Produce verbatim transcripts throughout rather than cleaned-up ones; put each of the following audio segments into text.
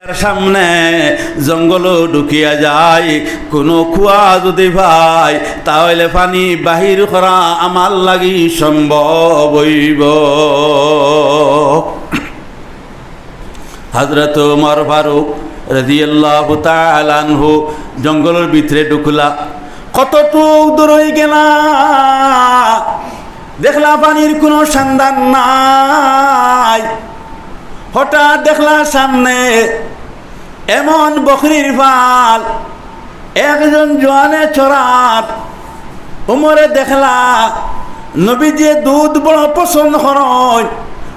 সামনে জঙ্গলো ঢুকিয়া যাই, কুনু কুয়া যুদি পাই, তা অইলে পানি বাহির করা আমার লাগি সম্ভব অইবো। হযরত ওমর ফারুক রাদিয়াল্লাহু তাআলা আনহু জঙ্গলর ভিতরে ঢুকলা। কতটুক দূর অইগেলা, দেখলা পানির কুনু সন্ধান নাই। হঠাৎ দেখলা সামনে এমন বকরির পাল, একজন জোয়ানে চরার। ওমরে দেখলা, নবীজিয়ে দুধ বড় পছন্দ করইন,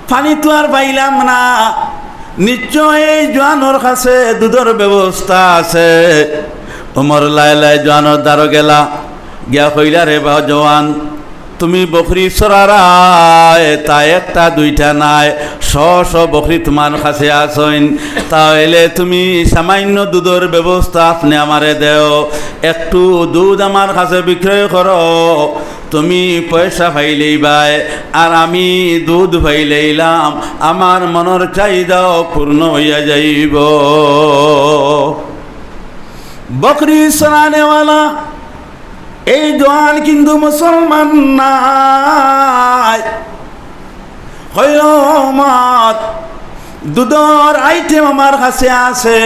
পানি তো আর পাইলাম না, নিশ্চয় এই জোয়ানর কাছে দুধর ব্যবস্থা আছে। ওমর লায় লায় জোয়ানর দ্বারো গেলা, গিয়া কইলা, "রে বা জোয়ান, তুমি বকরি চরারায়, তা একটা দুইটা নায়, শ শ বকরি তুমার কাছে আছইন, তা অইলে তুমি সামান্য দুধর ব্যবস্থা আপনে আমারে দেও, একটু দুধ আমার কাছে বিক্রয় করো, তুমি পয়সা পাইলেই বায়, আর আমি দুধ পাইলেইলাম, আমার মনর চাহিদাও পূর্ণ অইয়া যাইবো।" বকরি চরানেওয়ালা এই জোয়ান কিন্তু মুসলমান নায়। কইল, "ওমর, দুধর আইটেম আমার কাছে আছে,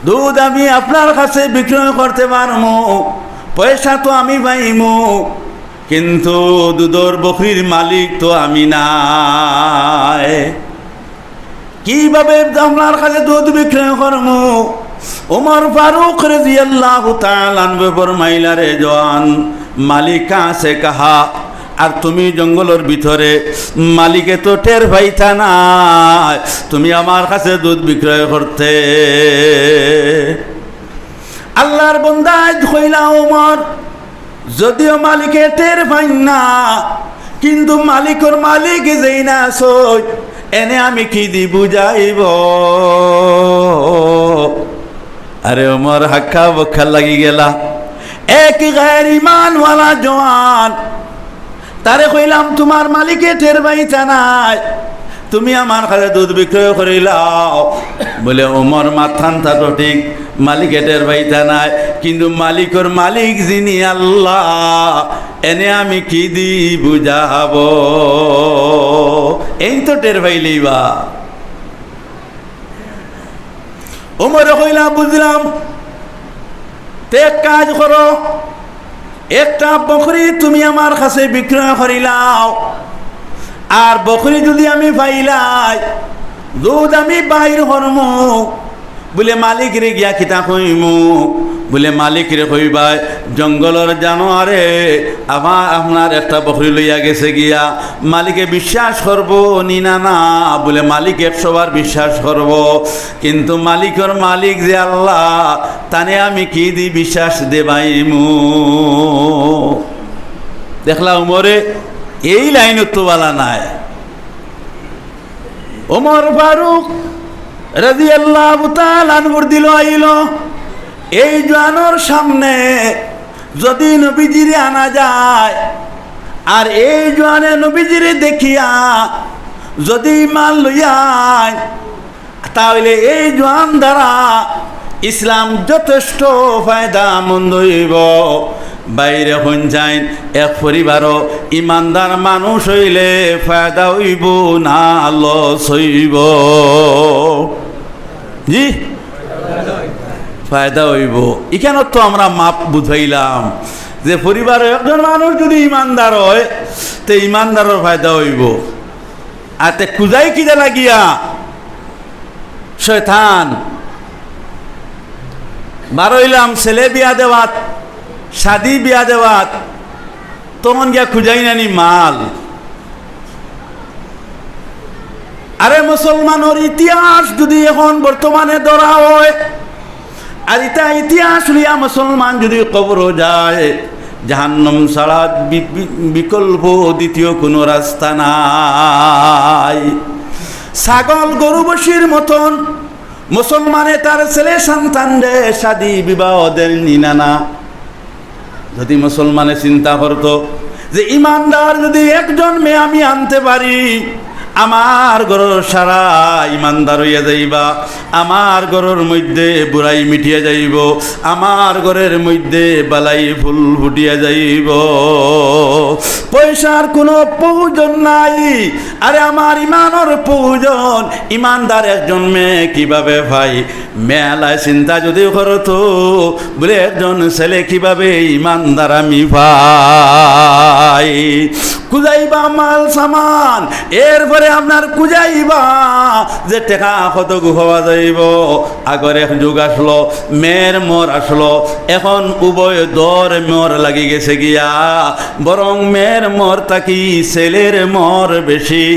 দুধ আমি আপনার কাছে বিক্রয় করতে পারমু, পয়সা তো আমি পাইমু, কিন্তু দুধর বকরির মালিক তো আমি নায়।" কিভাবে আপনার কাছে দুধ বিক্রয় করমু? ওমর ফারুক রাদিয়াল্লাহু তাআলা আনহু ফরমাইলা, "রে জোয়ান, মালিক কাছে কাহা?" আর তুমি জঙ্গলর ভিতরে, মালিকে তো টের পাইতা না, তুমি আমার কাছে দুধ বিক্রয় করতে। আল্লাহর বন্দা আইজ কইলা, ওমর, যদিও মালিকে টের পাইন না, কিন্তু মালিকর মালিক যেইন আছইন, এনে আমি কিদি বুঝাইবো? আরে ওমর হাক্কা বক্কা লাগি গেলা। এক গায়ের ইমানওয়ালা জোয়ান, তারে কইলাম, "তুমার মালিকে টের পাইতা নায়, তুমি আমার কাছে দুধ বিক্রয় করিলাও।" বুলে, "ওমর, মাতখানতা তো ঠিক, মালিকে টের পাইতা নায়, কিন্তু মালিকর মালিক যিনি আল্লাহ, এনে আমি কিদি বুঝাবো?" এইন তো টের পাইলেইবা। ওমরে কইলা, "বুঝলাম, তে এক কাজ করো, একটা বকরি তুমি আমার কাছে বিক্রয় করিলাও, আর বকরি যুদি আমি পাইলাই, দুধ আমি বাইর করমু।" বুলে, "মালিকরে গিয়া কিতা কইমু?" বুলে, "মালিকরে কইবায়, জঙ্গলর জানোয়ারে আমার, আপনার একটা বকরি লইয়া গেছে গিয়া, মালিকে বিশ্বাস করবো নি না?" "না।" বুলে, "মালিক একশো বার বিশ্বাস করবো, কিন্তু মালিকর মালিক যে আল্লাহ, তানে আমি কিদি বিশ্বাস দেবাইমু?" দেখলা, ওমরে এই লাইনত তো বালা নায়। ওমর ফারুক রাদিয়াল্লাহু তাআলা আনহুর দিলো আইলো, এই জোয়ানর সামনে যুদি নবীজিরে আনা যায়, আর এই জোয়ানে নবীজিরে দেখিয়া যুদি ঈমান লইয়া আয়, তা অইলে এই জোয়ান দ্বারা ইসলাম যথেষ্ট ফায়দামন্দ অইবো। বাইরে হইন যাইন, এক পরিবারও ইমানদার মানুষ অইলে ফায়দা অইবো না লস অইবো? জি, ফায়দা অইবো। ইখানো তো আমরা মাপ বুঝাইলাম যে পরিবারও একজন মানুষ যুদি ইমানদার অয়, তে ইমানদারর ফায়দা অইবো। আর তে খুজাই কিতা লাগিয়া? শয়তান। বারইলাম ছেলে বিয়া দেওয়াত, শাদি বিয়া দেওয়াত, তখন গিয়া খুজাই নানি মাল। আরে মুসলমানর ইতিহাস যুদি এখন বর্তমানে ধরা অয়, আর ইতা ইতিহাস লইয়া মুসলমান যুদি কবরো যায়, জাহান্নাম ছাড়া বি-, বি-, বিকল্প দ্বিতীয় কুনু রাস্তা নাই। ছাগল গরু বশির মতন মুসলমানে তার ছেলে সন্তানরে শাদি বিবাহ দেরনি না, না। যুদি মুসলমানে চিন্তা করতো যে ইমানদার যুদি একজন মেয়ে আমি আনতে পারি, আমার ঘরর সারা ইমানদার অইয়া যাইবা, আমার ঘরর মধ্যে বুরাই মিটিয়া যাইবো, আমার ঘরর মধ্যে বালাই ফুল ফুটিয়া যাইবো। পয়সার কুনু প্রয়োজন নাই, আরে আমার ইমানর প্রয়োজন। ইমানদার একজন মেয়ে কিভাবে পাই? মেলায় চিন্তা যদি করতো, বলে একজন ছেলে কিভাবে ইমানদার আমি পাই? খুজাইবা মাল সামান, এরপরে আপনার খুজাইবা যে টেকা কতগু পাওয়া যাইবো। আগর এক যুগ আসলো, মেয়ের মোর আসলো, এখন উভয় দর মোর লাগি গেছে গিয়া, বরং মেয়ের মোর থাকি ছেলের মোর বেশি।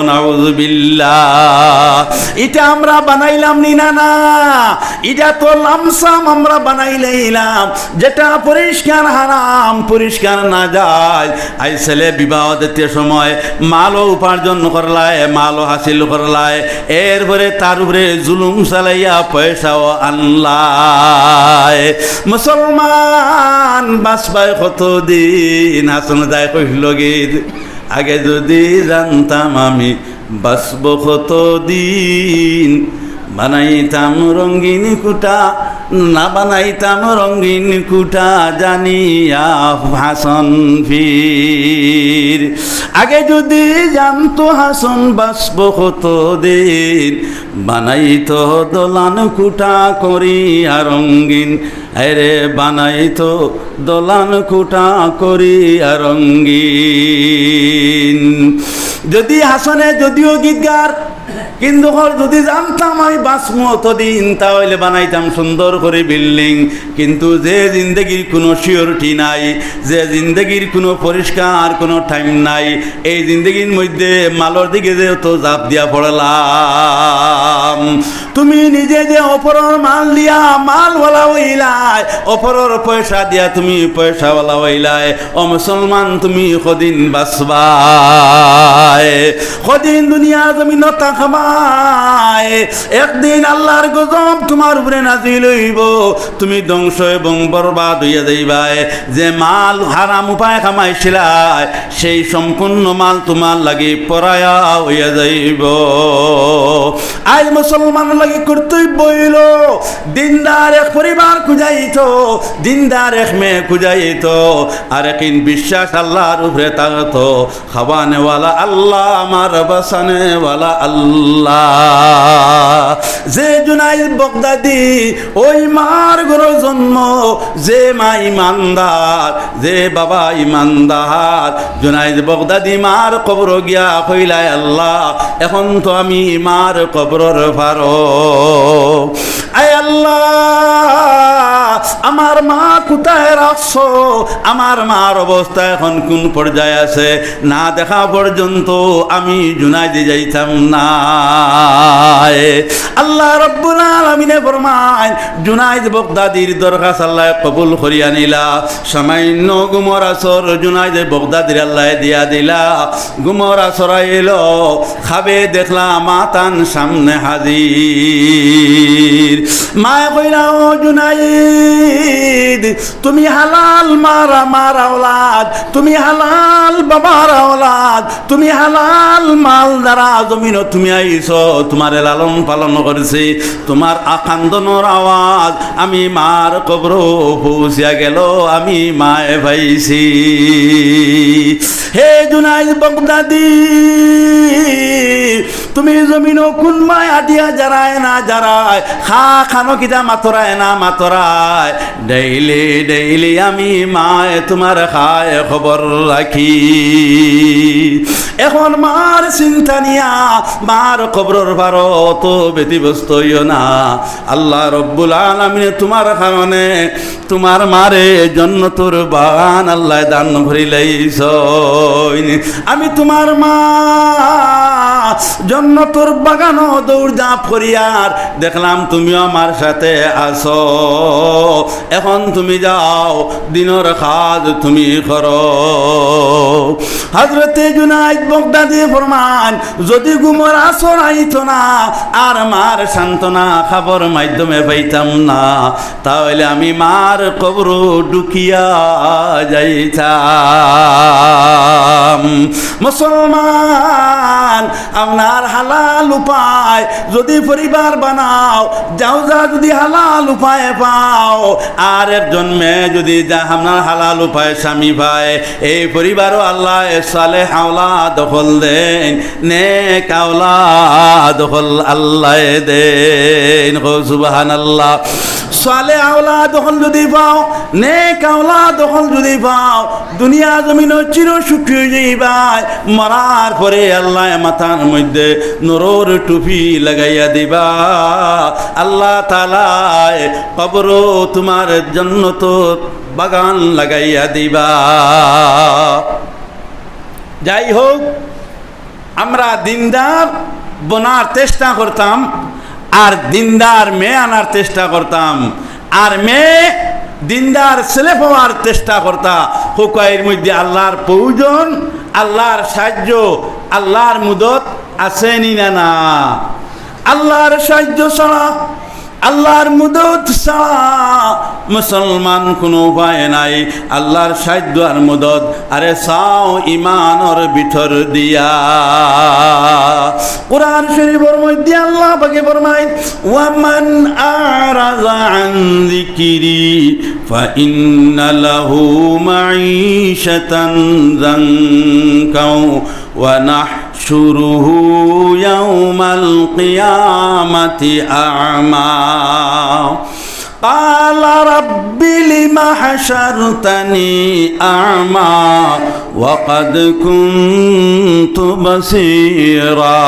নাউজুবিল্লাহ। ইটা আমরা বানাইলাম নি না? না, ইটা তো লামসাম আমরা বানাইলাইলাম, যেটা পরিষ্কার হারাম, পরিষ্কার নাজায়েজ। আইজ ছেলে বিবাহ দিতে সময় মালও উপার্জন করলায়, মালও হাসিল করলায়, এরপরে তার উপরে জুলুম চালাইয়া পয়সাও আনলায়। মুসলমান বাঁচবায় কতদিন? হাসান দায় কইল গীত, আগে যদি জানতাম আমি বাঁচব কতদিন, বানাইতাম রঙিন কুটা, না বানাইতাম রঙিন কুটা, জানিয়া হাসান পীর। আগে যদি জানতো হাসান বাঁচব কতদিন, বানাইতো দলান কুটা করিয়া রঙিন, আরে বানাইতো দলান কুটা করিয়া রঙিন। যদি হাসানে যদিও গীতগার, কিন্তু কর যদি জানতাম আমি বাঁচমু অতদিন, তাহলে বানাইতাম সুন্দর করে বিল্ডিং। কিন্তু যে জিন্দেগির কুনু সিওরিটি নাই, যে জিন্দেগির কুনু পরিষ্কার কুনু টাইম নাই, এই জিন্দেগির মধ্যে মালর দিকে যে তো ঝাঁপ দিয়া পড়লাম। তুমি নিজে যে অপরর মাল দিয়া মালওয়ালা অইলায়, অপরর পয়সা দিয়া তুমি পয়সাওয়ালা অইলায়, ও মুসলমান, তুমি কদিন বাঁচবায়? কদিন দুনিয়া জমিনো থাকবায়? একদিন আল্লাহর গজব তুমার উপরে নাজিল অইবো, তুমি ধ্বংস এবং বরবাদ অইয়া যাইবায়। যে মাল হারাম উপায়ে কামাইছিলায়, সেই সম্পূর্ণ মাল তুমার লাগি পরায়া অইয়া যাইবো। আইজ মুসলমানর লাগি কর্তব্য অইলো, দিনদার এক পরিবার খুজাইতো, দিনদার এক মেয়ে খুজাইতো, আর একদিন বিশ্বাস আল্লাহর উপরে থাকতো। খাওয়ানেওয়ালা আল্লাহ, আমার বাঁচানেওয়ালা আল্লাহ। যে জুনাইদ বগদাদি, ওই মার ঘরো জন্ম, যে মা ইমানদার, যে বাবা ইমানদার, জুনাইদ বগদাদি মার কবরো গিয়া কইলায়, "আল্লাহ, এখন তো আমি মার কবরর পারো। আয় আল্লাহ, আমার মা কোথায় রাখছো? আমার মার অবস্থা এখন কোন পর্যায়ে আছে? না দেখা পর্যন্ত আমি জুনাইদে যাইতাম না।" আল্লাহ রাব্বুল আলামিনে ফরমাইন, জুনাইদ বগদাদির দরখাস্ত আল্লায় কবুল করিয়া নিলা। সামান্য ঘুমর আসর জুনাইদ বগদাদিরে আল্লায় দিয়া দিলা। ঘুমর আসর আইলো, খাবে দেখলা মা তান সামনে হাজির। মায় কইলা, "ও জুনাইদ, তুমি হালাল মার, মার আওলাদ, তুমি হালাল বাবার আওলাদ, তুমি হালাল মাল দ্বারা জমিনো তুমি আইছো, তুমারে লালন পালন করছি, তুমার কান্দনর আওয়াজ আমি মার কবরো পৌঁছিয়া গেল, আমি মায় পাইছি।" হে জুনাইদ বগদাদি, তুমি জমিনো কুন মায় আটিয়া যারায় না যারায়, খা খানো কিতা মাতরায় না মাতরায়, ডেইলি ডেইলি আমি মায় তুমার খায় খবর রাখি। এখন মার চিন্তা নিয়া মার কবরর পারো অত ব্যতিব্যস্ত অইও না। আল্লাহ রব্বুল আলামিনে তুমার কারণে তুমার মারে জন্নতর বাগান আল্লায় দান করিলাইছইন। আমি তুমার মা, জান্নাতর বাগানো দৌড়ঝাঁপ করিয়ার দেখলাম তুমিও আমার সাথে আছো। এখন তুমি যাও, দিনর কাজ তুমি করো। হযরতে জুনাইদ বাগদাদি ফরমান, যদি ঘুমর আসর আইতো না, আর মার সান্ত্বনা খাবর মাধ্যমে পাইতাম না, তাহলে আমি মার কবরো ঢুকিয়া যাইতাম। মুসলমান, আপনার হালাল উপায় যদি পরিবার বানাও, জাউজা যদি হালাল উপায়ে পাও, আর একজন মেয়ে যদি জা-, আপনার হালাল উপায়ে স্বামী পায়, এই পরিবারও আল্লায় সালেহ আওলাদ অকল দেইন, নেক আওলাদ অকল আল্লায় দেইন। কও সুবহানাল্লাহ। সালেহ আওলাদ অকল যদি পাও, নেক আওলাদ অকল যদি পাও, দুনিয়া জমিনো চির সুখী অইযাইবায়। মরার পরে আল্লায় মাথার মধ্যে নূরর টুপি লাগাইয়া দিবা। আল্লাহ তাআলায় কবরো তুমার জান্নাতর বাগান লাগাইয়া দিবা। যাই হোক, আমরা দিনদার বনার চেষ্টা করতাম, আর দিনদার মেয়ে আনার চেষ্টা করতাম, আর মেয়ে দিনদার ছেলে পাওয়ার চেষ্টা করতা। হুকাইর মধ্যে আল্লাহর প্রয়োজন, আল্লাহর সাহায্য, আল্লাহর মদত আছে নি না? না, আল্লাহর সাহায্য ছাড়া, আল্লাহর মদত ছাড়া মুসলমান কোনো উপায় নাই। আল্লাহর সাহায্য আর মদত, আরে চাও ইমানর ভিতর দিয়া। কোরআন শরীফর মধ্যে আল্লাহ পাকে ফরমাইন, "ওয়ামান আরাযা আন যিকরি ফাইন্না লাহু মাঈশাতান যানকা ওয়া নাহশুরুহু ইয়াউমাল কিয়ামাতি আ'মা।" قال رب لم حشرتني أعمى وقد كنت بصيرا।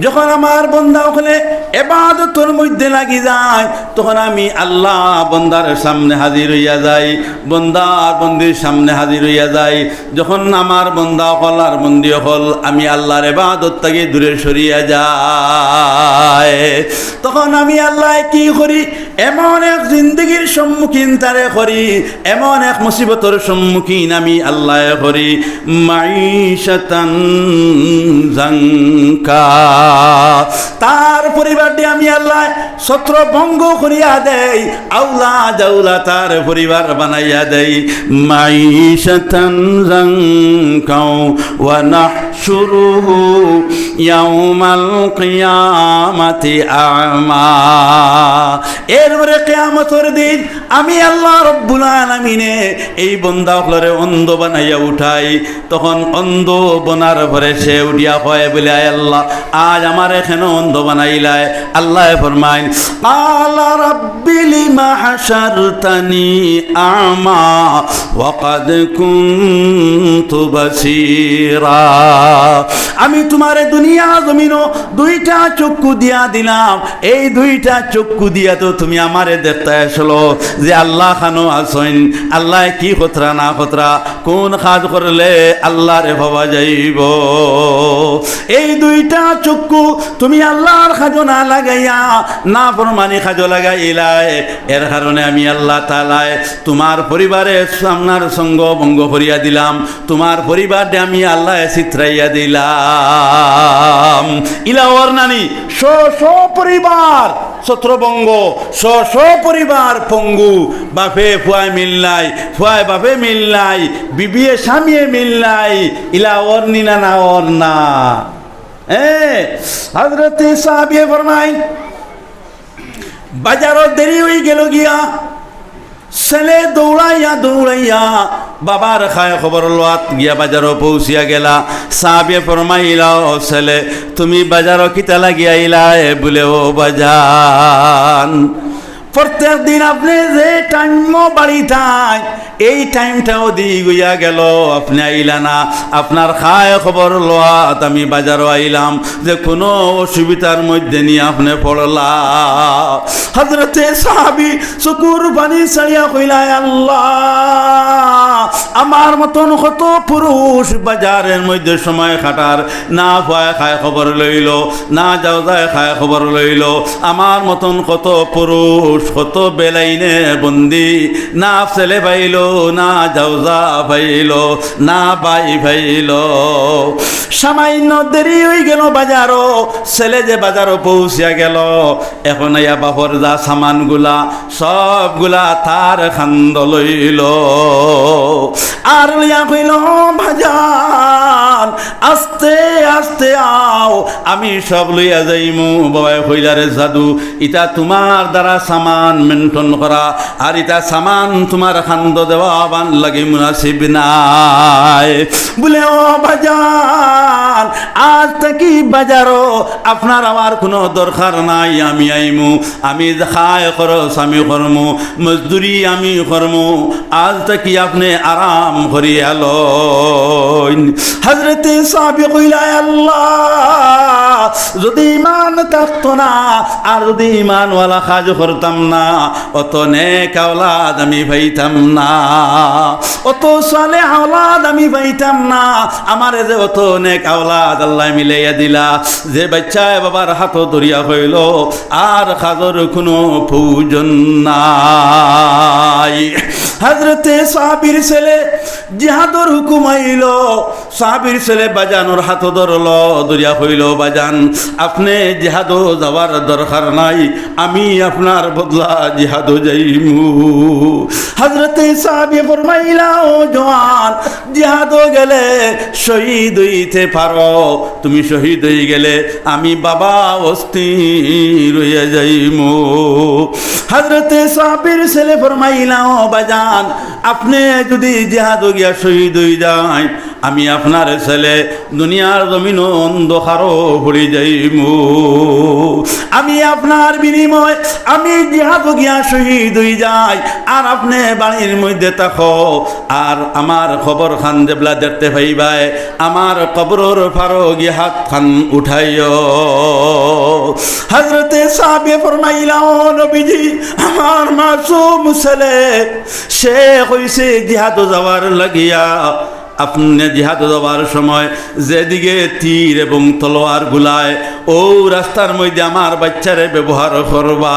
যখন আমার বন্দা অকলে ইবাদতর মধ্যে লাগি যায়, তখন আমি আল্লাহ বন্দার সামনে হাজির অইয়া যাই, বন্দা বন্দির সামনে হাজির অইয়া যাই। যখন আমার বন্দা অকল আর বন্দি অকল আমি আল্লাহর ইবাদত থাকি দূরে সরিয়া যায়, তখন আমি আল্লায় কি করি? এমন এক জিন্দেগির সম্মুখীন তারে করি, এমন এক মুসিবতর সম্মুখীন আমি আল্লায় করি, মাঈশাতান যানকা। তার পরিবাররে আমি আল্লায় ছত্রভঙ্গ করিয়া দেই, আওলা জাওলা তার পরিবার বানাইয়া দেই। মাঈশাতান যানকা ওয়া নাহশুরুহু ইয়াউমাল কিয়ামাতি আ'মা। এরপরে কিয়ামতর দিন আমি আল্লাহ রব্বুল আলামিনে এই বন্দা অকলরে অন্ধ বানাইয়া উঠাই। তখন অন্ধ বনার পরে সে উঠিয়া কয় বলে, "আয় আল্লাহ, আজ আমারে কেনে অন্ধ বানাইলায়?" আল্লায় ফরমাইন, "ক্বালা রাব্বি লিমা হাশারতানি আ'মা ওয়া ক্বাদ কুনতু বাসীরা।" আমি তুমারে দুনিয়া জমিনো দুইটা চক্ষু দিয়া দিলাম, এই দুইটা চক্ষু দিয়া তো তুমি আমারে দেখতায় আছলো যে আল্লাহ খানো আছইন, আল্লায় কি করতরা না করতরা, কোন কাজ করলে আল্লাহরে পাওয়া যাইবো। এই দুইটা চক্ষু তুমি আল্লাহর কাজো না লাগাইয়া নাফরমানি কাজো লাগাইলায়, এর কারণে আমি আল্লাহ তাআলায় তুমার পরিবারে আপনার সঙ্গ ভঙ্গ করিয়া দিলাম, তুমার পরিবাররে আমি আল্লায় ছিতরাইয়া দিলাম। ইলা অর নানি, শ শ পরিবার ছত্রভঙ্গ, শ শ পরিবার পঙ্গু, বাপে পুয়ায় মিল নাই, পুয়ায় বাপে মিল নাই, বিবিয়ে স্বামীয়ে মিল নাই, ইলা অর নি না, না অর না? এ, হযরতে সাহাবিয়ে ফরমাইন, বাজারো দেরি অইগেলো গিয়া, ছেলে দৌড়াইয়া দৌড়াইয়া বাবার খায় খবর লওয়াত গিয়া বাজারো পৌঁছিয়া গেলা। সাহাবিয়ে ফরমাইলা, "ও ছেলে, তুমি বাজারো কিতা লাগি আইলায়?" বুলে, "ও বাজান, প্রত্যেক দিন আপনে যে টাইমো বাড়িত আইন, এই টাইমটাও দি গইয়া গেল, আপনে আইলা না। আপনার খায় খবর লওয়াত আমি বাজারো আইলাম যে কুনু অসুবিধার মধ্যে নি আপনে পড়লা। হযরতে সাহাবী চকুর পানি ছাড়িয়া কইলা, "আল্লাহ, আমার মতন কত পুরুষ বাজারর মধ্যে সময় কাটার, না পুয়ায় খায় খবর লইলো, না জাওজায় খায় খবর লইলো, আমার মতন কত পুরুষ, কত বেলাইনে বন্দি, না ছেলে পাইলো, না জাওজা পাইলো, না ভাই পাইলো।" সামান্য দেরি অইগেল বাজারো, ছেলে যে বাজারো পৌঁছিয়া গেল, এখন আইয়া বাপর যা সামানগুলা, সবগুলা তার কান্দো লইলো। আর লইয়া কইলো, "বাজান, আস্তে আস্তে আও, আমি সব লইয়া যাইমু।" বাবায় কইলা, "রে জাদু, ইতা তুমার দ্বারা সামান maintain করা, আর ইতা সামান তুমার কান্দো দেওয়া আমার লাগি মুনাসিব নায়।" বুলে, "ও বাজান, আজ থাকি বাজারো আপনার আমার কুনু দরকার নাই, আমি আইমু, আমি খায় খরচ আমি করমু, মজদুরি আমি করমু, আজ থাকি আপনে আরাম করিয়া লইন।" হযরতে সাহাবী কইলা, "আল্লাহ, যুদি ইমান থাকতো না, আর যুদি ইমানওয়ালা কাজ করতাম না, অত নেক আওলাদ আমি পাইতাম না, অত সালেহ আওলাদ আমি পাইতাম না। আমারে যে অত নেক আওলাদ আল্লায় মিলাইয়া দিলা, যে বাইচ্চায় বাবার হাতো ধরিয়া কইলো, আর কাজর কুনু প্রয়োজন নাই।" হযরতে সাহাবীর ছেলে জিহাদর হুকুম আইলো, সাহাবীর ছেলে বাজানর হাতো ধরলো, ধরিয়া কইলো, "বাজান, আপনে জিহাদো যাওয়ার দরকার নাই, আমি আপনার বদলা জিহাদো যাইমু।" হযরতে সাহাবী ফরমাইলা, "ও জওয়ান, জিহাদো গেলে শহীদ অইতে পারো, তুমি শহীদ অই গেলে আমি বাবা অস্থির অইয়া যাইমু।" হযরতে সাহাবীর ছেলে ফরমাইলা, "ও বাজান, আপনে যুদি জিহাদো গিয়া শহীদ অই যাইন, আমি আপনার ছেলে দুনিয়ার জমিনো অন্ধকারো পড়ি যাইমু। আমি আপনার বিনিময়ে আমি জিহাদো গিয়া শহীদ অই যাই, আর আপনে বাড়ির মধ্যে থাকো, আর আমার কবরখান যেবলা দেখতে পাইবায়, আমার কবরর পারো গিয়া হাতখান উঠাইও।" হযরতে সাহাবী ফরমাইলা, "ও নবীজি, আমার মাসুম ছেলে, সে কইছে জিহাদো যাওয়ার লাগিয়া, আপনে জিহাদো যাওয়ার সময় যেদিকে তীর এবং তলোয়ার গুলায়, অউ রাস্তার মধ্যে আমার বাইচ্চারে ব্যবহার করবা।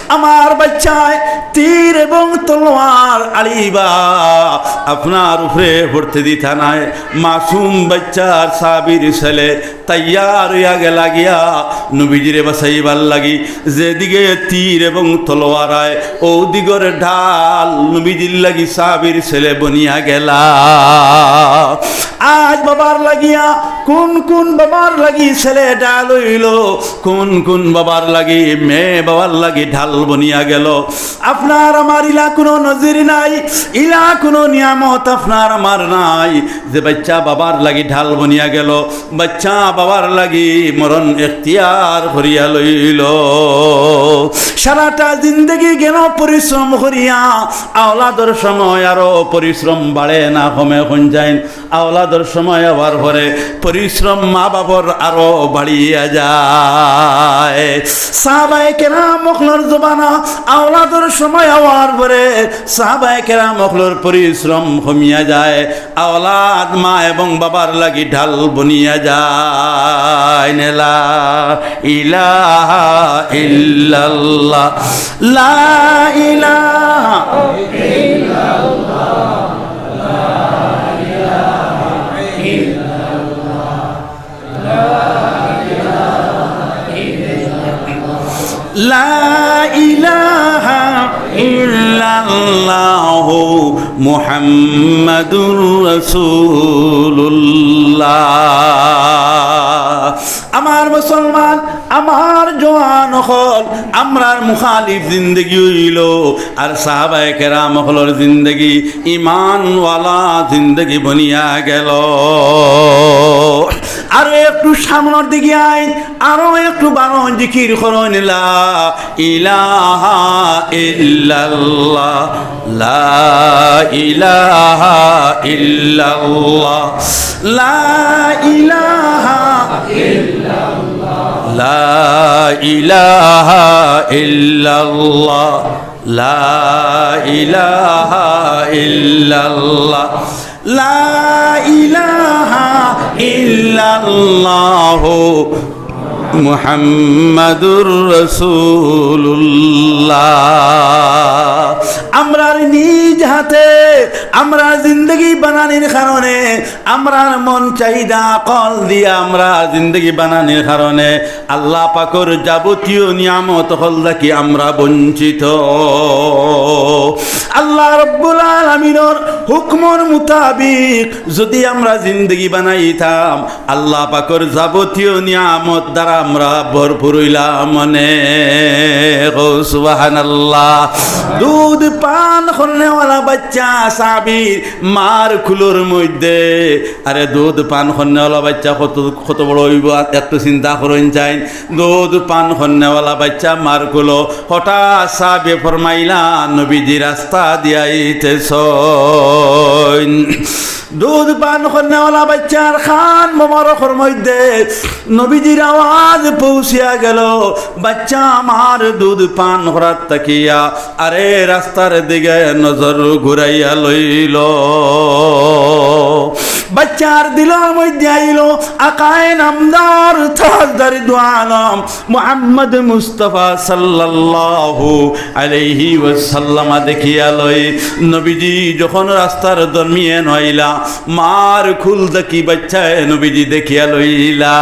আমার বাইচ্চায় তীর এবং তলোয়ার আড়িবা, আপনার উপরে পড়তে দিতা নায়।" মাসুম বাইচ্চার সাহাবীর ছেলে তৈয়ার অইয়া গেলা গিয়া নবীজিরে বাঁচাইবার লাগি। যেদিকে তীর এবং তলোয়ার আয়, অউ দিগর ঢাল নবীজির লাগি সাহাবীর ছেলে বনিয়া গেলা। আজ বাবার লাগিয়া কুন কুন বাবার লাগি ছেলে ঢাল অইলো, কুন কুন বাবার লাগি মেয়ে বাবার লাগি ঢাল বনিয়া গেলো। আপনার আমার ইলা কুনু নজির নাই, ইলা কুনু নিয়ামত আপনার আমার নাই। যে বাইচ্চা বাবার লাগি ঢাল বনিয়া গেলো, বাইচ্চা বাবার লাগি মরণ এখতিয়ার করিয়া লইলো। সারাটা জিন্দেগি গেল পরিশ্রম করিয়া, আওলাদর সময় আরো পরিশ্রম বাড়ে না কমে, কইন চাইন? আওলাদর সময় অওয়ার পরে পরিশ্রম মা বাবার আরো বাড়িয়া যায়। সাহাবায়ে কেরাম অকলর জমানা, আওলাদর সময় অওয়ার পরে সাহাবায়ে কেরাম অকলর পরিশ্রম কমিয়া যায়। আওলাদ মা এবং বাবার লাগি ঢাল বনিয়া যায়। লা ইলাহা ইল্লাল্লাহ, লা ইলাহা লা ইলাহা ইল্লাল্লাহু মুহাম্মাদুর রাসূলুল্লাহ। আমার মুসলমান, আমার জওয়ান অকল, আমরার মুখালিফ জিন্দেগি অইলো, আর সাহাবায়ে কেরাম অকলর জিন্দেগি ইমানওয়ালা জিন্দেগি বনিয়া গেলো। আরো একটু সামনের দিকে আইন, আরো একটু বাড়ো জিকির করইন, লা ইলাহা ইল্লাল্লাহ, লা ইলাহা ইল্লাল্লাহ, লা ইলাহা, লা ইলাহা ইল্লাল্লাহ, লা ইলাহা ইল্লাল্লাহ, লা ইলাহা ইল্লাল্লাহু মুহাম্মাদুর রাসূলুল্লাহ। আমরার নিজ হাতে আমরার জিন্দেগি বানানির কারণে, আমরার মন চাহিদা আকল দিয়া আমরা জিন্দেগি বানানির কারণে আল্লাহ পাকর যাবতীয় নিয়ামত অকল থাকি আমরা বঞ্চিত। আল্লাহ রব্বুল আলামিনর হুকুমর মুতাবিক যুদি আমরা জিন্দেগি বানাইতাম, আল্লাহ পাকর যাবতীয় নিয়ামত দ্বারা আমরা ভরপুর অইলাম অনে। কও সুবহানাল্লাহ। দুধ পান করনেওয়ালা বাচ্চা সাহাবীর মার কুলর মধ্যে, আরে দুধ পান করনেওয়ালা বাচ্চা কত, কত বড় অইবো, একটু চিন্তা করইন চাইন। দুধ পান করনেওয়ালা বাচ্চা মার কুলো, হঠাৎ সাহাবীয়ে ফরমাইলা, নবীজি রাস্তা দিয়া আইতেছইন। দুধ পান করনেওয়ালা বাচ্চার কান মোবারকর মধ্যে নবীজির আওয়াজ পৌঁছিয়া গেল, বাচ্চা আমার দুধ পান করার তাকিয়া আরে রাস্তার দিকে নজর ঘুরাইয়া লইল। বাচ্চার দিলর মধ্যে আইল, আকায়ে নামদার তাজদার দু আলম মুহাম্মদ মুস্তাফা সাল্লাল্লাহু আলাইহি ওয়াসাল্লাম দেখিয়া লই। নবীজি যখন রাস্তার দরমিয়ান আইলা, মার কুল থাকি বাচ্চায় নবীজি দেখিয়া লইলা।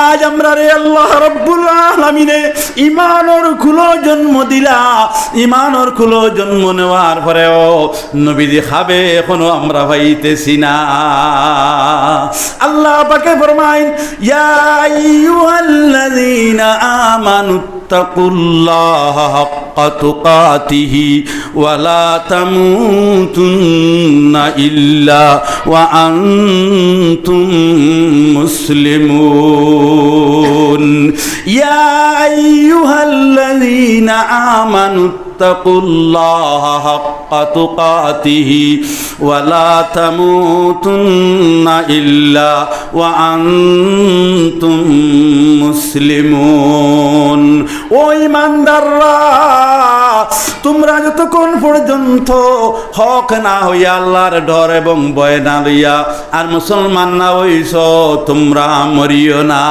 আজ আমরারে আল্লাহ রব্বুল আলামিনে ইমানর কুলো জন্ম দিলা, ইমানর কুলো জন্ম নেওয়ার পরেও নবীজি খাবে এখনো আমরা পাইতেছি না। আল্লাহ পাকে ফরমাইন, ইয়া আইয়ুহাল্লাযীনা আমানু اتقوا الله حق تقاته ولا تموتن إلا وأنتم مسلمون. يا أيها الذين آمنوا اتقوا الله حق تقاته ولا تموتن إلا وأنتم مسلمون. ও ইমানদাররা, তুমরা যতক্ষণ পর্যন্ত হক না হইয়া আল্লাহর ডর এবং ভয় না লইয়া আর মুসলমান না হইছ, তুমরা মরিও না।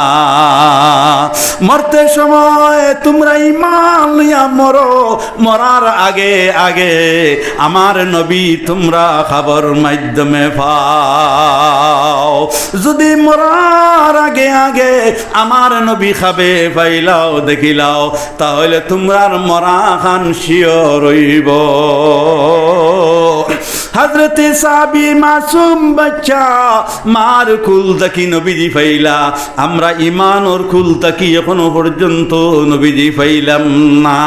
মরতে সময় তুমরা ইমান লইয়া মরো, মরার আগে আগে আমার নবী তুমরা খাবর মাধ্যমে পাও। যুদি মরার আগে আগে আমার নবী খাবে পাইলাও, দেখিলাও, তাহলে তুমরার মরা খান sure অইবো। হযরতে সাহাবী মাসুম বাচ্চা মার কুল থাকি নবীজি পাইলা, আমরা ইমানর কুল থাকি এখনো পর্যন্ত নবীজি পাইলাম না।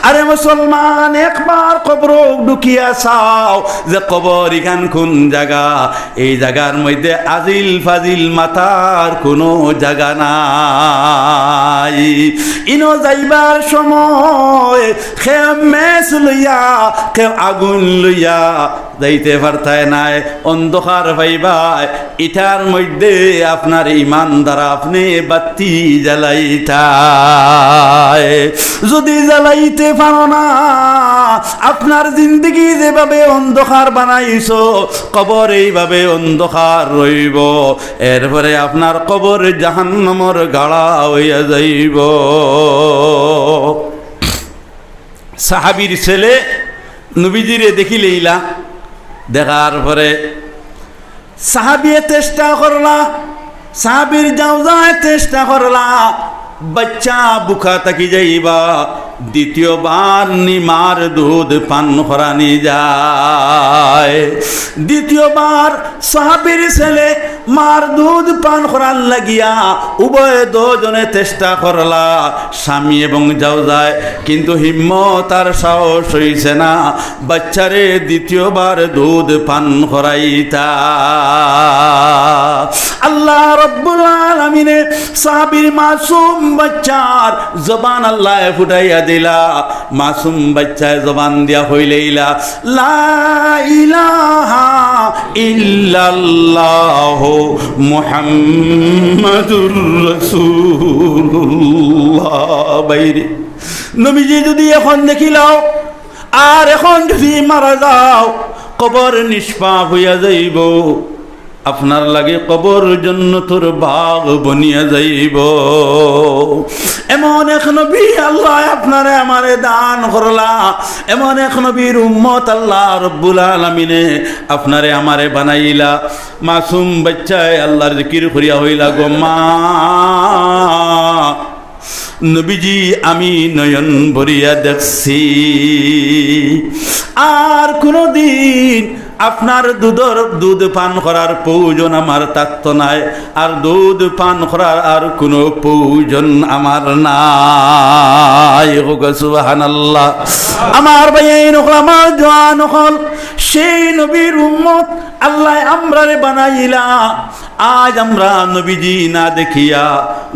আরে মুসলমান, একবার কবরো ঢুকিয়া চাও যে কবর ইখান কুন জাগা। এই জাগার মধ্যে আজিল ফাজিল মাতার কুনু জাগা নাই। ইনো যাইবার সময় কেউ match লইয়া, কেউ আগুন লইয়া যাইতে পারতায় নায়, অন্ধকার পাইবায়। ইটার মধ্যে আপনার ইমান দ্বারা আপনে বাত্তি জ্বালাইতায়। যুদি জ্বালাইতে পারো না, আপনার জিন্দেগি যেভাবে অন্ধকার বানাইছো, কবর এইভাবে অন্ধকার রইবো। এরপরে আপনার কবর জাহান্নামর গাড়া অইয়া যাইবো। সাহাবীর ছেলে নবীজিরে দেখিলাইলা, দেখার পরে সাহাবীয়ে চেষ্টা করলা, সাহাবীর জাওজায় চেষ্টা করলা, বাচ্চা বুকা থাকি যাইবা, দ্বিতীয়বার নি মার দুধ পান করানি যায়। দ্বিতীয়বার সাহাবীর ছেলে মার দুধ পান করার লাগিয়া উভয় দুজনে চেষ্টা করলা, স্বামী এবং জাওজায়, কিন্তু হিম্মত আর সাহস অইছে না বাচ্চারে দ্বিতীয়বার দুধ পান করাইতা। আল্লাহ রাব্বুল আলামিনে সাহাবীর মাসুম বাচ্চার জবান আল্লায় ফুটাইয়া দিলা। মাসুম বাচ্চায় জবান দিয়া কইলাইলা, লা ইলাহা ইল্লাল্লাহু মুহাম্মাদুর রাসূলুল্লাহ। বাইরে নবীজি যদি এখন দেখিলাও, আর এখন যদি মারা যাও, কবর নিষ্পাপ অইয়া যাইবো। আপনার লাগি কবর জন্নতর বাগ বনিয়া যাইবো। এমন এক নবী আল্লায় আপনারে আমারে দান করলা, এমন এক নবীর উম্মত আল্লাহ রব্বুল আলামিনে আপনারে আমারে বানাইলা। মাসুম বাচ্চায় আল্লাহর জিকির করিয়া কইলা, গো মা, নবীজি, আমি নয়ন ভরিয়া দেখছি, আর কুনুদিন আপনার দুধর, দুধ পান করার প্রয়োজন আমার থাকতো নায়, আর দুধ পান করার আর কুনু প্রয়োজন আমার নাই। কউক্কা সুবহানাল্লাহ। আমার ভাইয়াইন অকল, আমার জোয়ান অকল, সেই নবীর উম্মত আল্লায় আমরারে বানাইলা। আজ আমরা নবীজি না দেখিয়া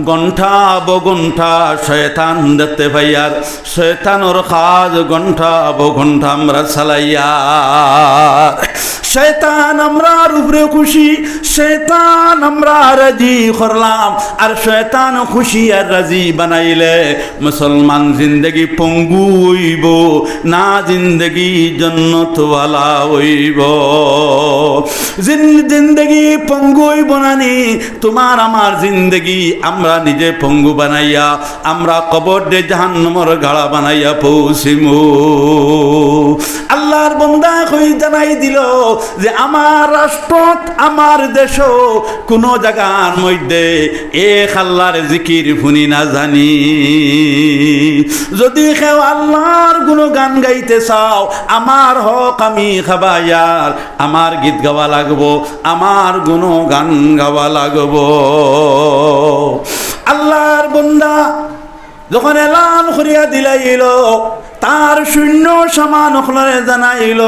ঘন্টা বঘন্টা শয়তান দেখতে পাইয়ার, শয়তানর কাজ ঘন্টা বঘন্টা আমরা চালাইয়ার। শয়তান আমরার উপরে খুশি, শয়তান আমরা রাজি করলাম, আর শয়তান খুশি আর রাজি বানাইলে মুসলমান জিন্দেগি পঙ্গু অইবো, না জিন্দেগি জন্নতওয়ালা অইবো। জিন-, জিন্দেগি পঙ্গু অইবো না নি? তুমার আমার জিন্দেগি আমরা নিজে পঙ্গু বানাইয়া, আমরা কবররে জাহান্নামর গাড়া বানাইয়া পৌঁছিমু। আল্লাহর বন্দায় কই জানাই দিল যে আমার রাষ্ট্রত, আমার দেশো কুনু জাগার মধ্যে এক আল্লাহর জিকির হুনি না জানি। যদি কেউ আল্লাহর গুণগান গাইতে চাও, আমার হক আমি খাবাইয়ার, আমার গীত গাওয়া লাগবো, আমার গুণগান গাওয়া লাগবো। আল্লাহর বন্দা যখন এলান করিয়া দিলাইল, তার সৈন্য সামান অকলরে জানাইল,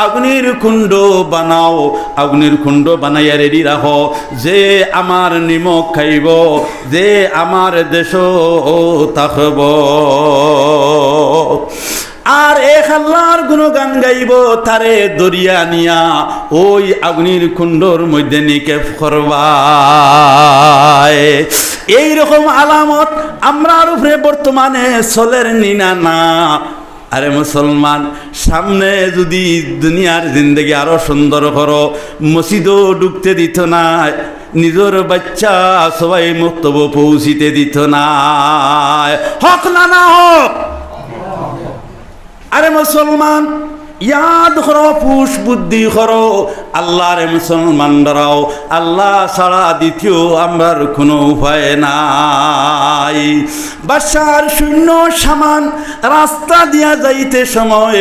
আগুনির কুণ্ড বানাও, আগুনির কুণ্ড বানাইয়া রেডি রাখো, যে আমার নিমক খাইবো, যে আমার দেশো থাকবো। আর এক আল্লাহর গুণগান গাইবো, তারে ধরিয়া নিয়া ওই আগুনির কুণ্ডর মধ্যে নিক্ষেপ করবায়। এই রকম আলামত আমরার উপরে বর্তমানে চলের নি না? না। আরে মুসলমান, সামনে যদি দুনিয়ার জিন্দেগি আরো সুন্দর করো, মসজিদও ঢুকতে দিত না, নিজর বাচ্চা সবাই মক্তবো পৌঁছিতে দিত না, হক না, না হক? আরে মুসলমান, ইয়াদ করো, হুশ বুদ্ধি করো, আল্লাহরে মুসলমান ডরাও, আল্লাহ ছাড়া দ্বিতীয় আমরার কুনু উপায় নাই। বাদশার সৈন্য সামান রাস্তা দিয়া যাইতে সময়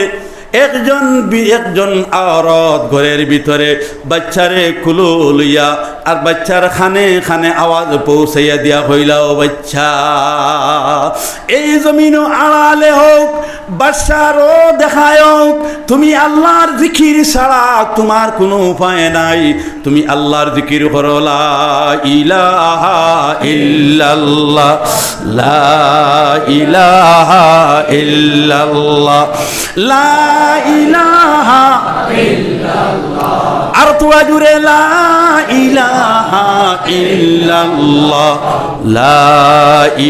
একজন বি-, একজন আওরত ঘরের ভিতরে বাচ্চারে কুলো লইয়া আর বাচ্চার কানে কানে আওয়াজ পৌঁছাইয়া দিয়া কইলা, "ও বাচ্চা, এই জমিনও আড়ালে হোক, বাদশারও দেখায় হোক, তুমি আল্লাহর জিকির ছাড়া তুমার কুনু উপায় নাই।" তুমি আল্লাহর জিকির করো, লা ইলাহা ইল্লাল্লাহ, লা ইলাহা ইল্লাল্লাহ, লা ইলাহা ইল্লাল্লাহ। আর তুয়া জুরে, লা ইলাহা ইল্লাল্লাহ, লা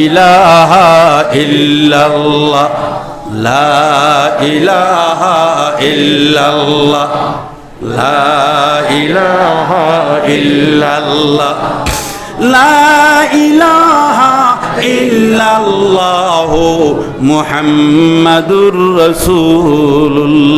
ইলাহা ইল্লাল্লাহ, লা ইলাহা ইল্লাল্লাহ। লা ইলাহা ইল্লাল্লাহ, লা ইলাহা ইল্লাল্লাহু মুহাম্মাদুর রাসূলুল্লাহ।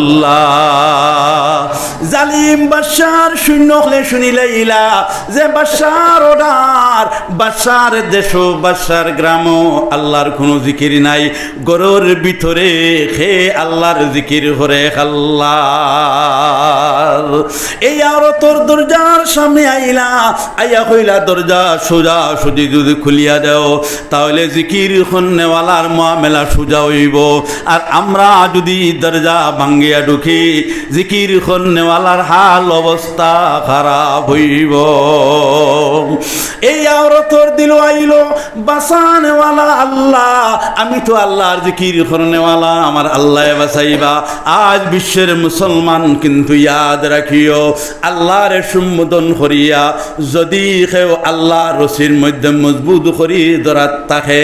জালিম বাদশার সৈন্য অকলে শুনিলাইলা যে বাদশার অর্ডার, বাদশার দেশো, বাদশার গ্রামো আল্লার কুনু জিকির নাই। ঘরর ভিতরে কে আল্লার জিকির করে? আল্লার। এই আওরতর দরজার সামনে আইলা, আইয়া কইলা, "দরজা সোজা সুজি যদি খুলিয়া দেও, তাইলে জিকির করনেওয়ালার মামলা সোজা অইবো। আর আমরা যদি দরজা ভাঙ্গিয়া ঢুকি, জিকির করনেওয়ালার হাল অবস্থা খারাপ অইবো।" এই আওরতর দিলো আইলো, "বাঁচানেওয়ালা আল্লা, আমি তো আল্লার জিকির করনেওয়ালা, আমার আল্লায় বাঁচাইবা।" আজ বিশ্বর মুসলমান, কিন্তু ইয়াদ রাখিও, আল্লারে সম্বোধন করিয়া যদি কেউ আল্লার রশির মধ্যে মজবুত করি ধরাত থাকে,